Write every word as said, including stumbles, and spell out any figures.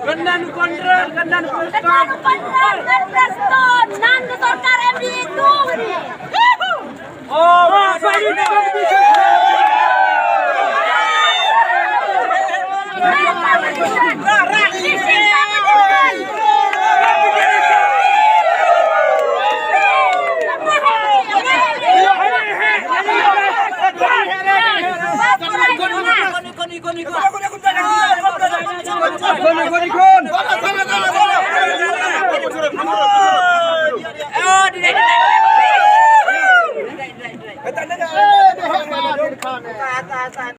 Ganda nu Conrad, ganda nu Preston. Ganda nu Conrad, ganda nu Preston. Nan nu sorkar M D A tu. Oh,